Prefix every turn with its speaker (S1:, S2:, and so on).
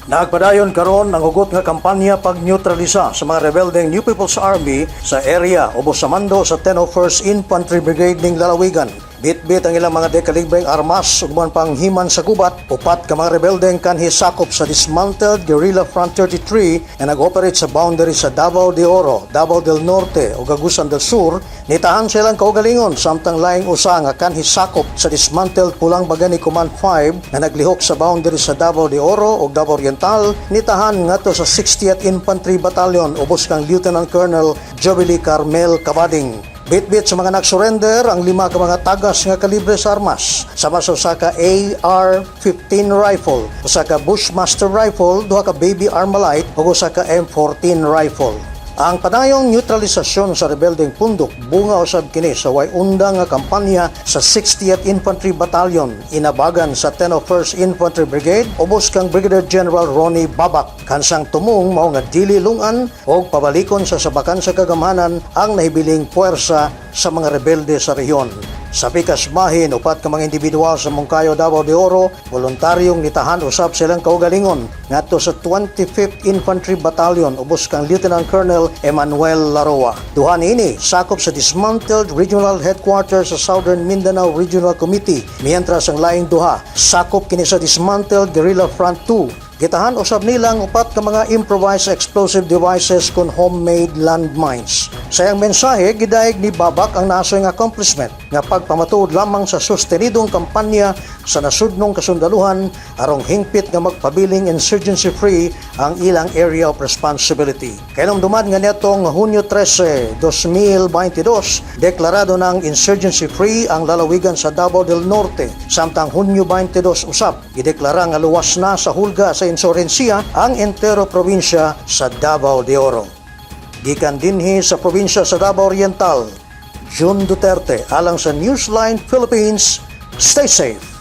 S1: Nagpadayon karon ang hugot nga kampanya pag-neutralisa sa mga rebeldeng New People's Army sa area ubos sa mando sa 101st Infantry Brigade ning lalawigan. Bitbit ang ilang mga dekalibreng armas ug uban pang himan sa gubat, upat ka mga rebeldeng kanhi sakop sa dismantled Guerrilla Front 33 nga nag-operate sa boundary sa Davao de Oro, Davao del Norte ug Agusan del Sur, nitahan sa ilang kaugalingon, samtang laing usa nga kanhi sakop sa dismantled Pulang Bagani Command 5 nga naglihok sa boundary sa Davao de Oro ug Davao Oriental, nitahan ngadto sa 60th Infantry Battalion ubos kang Lieutenant Colonel Jubilee Carmel Cabading. Bitbit sa mga nagsurrender ang lima ka mga tagas nga kalibre sa armas, sama sa usa ka AR-15 rifle, usa ka Bushmaster rifle, duha ka Baby Armalite ug usa ka M14 rifle. Ang padayong neutralisasyon sa rebeldeng pundok bunga usab kini sa way undang nga kampanya sa 60th Infantry Battalion inabagan sa 101st Infantry Brigade ubos kang Brigadier General Ronnie Babak. Kansang tumong mao nga dili lungan og pabalikon sa sabakan sa kagamhanan ang nahibiling puwersa sa mga rebelde sa rehiyon. Sa pikas bahin, upat ka mga individual sa Monkayo, Davao de Oro, voluntaryong nitahan usab silang kaugalingon ngadto sa 25th Infantry Battalion ubos kang Lieutenant Colonel Emmanuel Laroa. Duha niini sakop sa dismantled Regional Headquarters sa Southern Mindanao Regional Committee, mientras ang laing duha sakop kini sa dismantled Guerrilla Front 2. Gitahan usab nilang upat ka mga improvised explosive devices kon homemade landmines. Sa iyang mensahe, gidayeg ni Babak ang nasoy nga accomplishment nga pagpamatuod lamang sa sustenidong kampanya sa nasudnong kasundaluhan arong hingpit nga magpabiling insurgency-free ang ilang area of responsibility. Kahinumduman nga niadtong Hunyo 13, 2022, deklarado ng insurgency-free ang lalawigan sa Davao del Norte. Samtang Hunyo 22 usab, gideklara nga luwas na sa hulga sa insurhensiya ang entero probinsya sa Davao de Oro. Gikan dinhi sa probinsya sa Davao Oriental, June Duterte, alang sa Newsline Philippines, stay safe.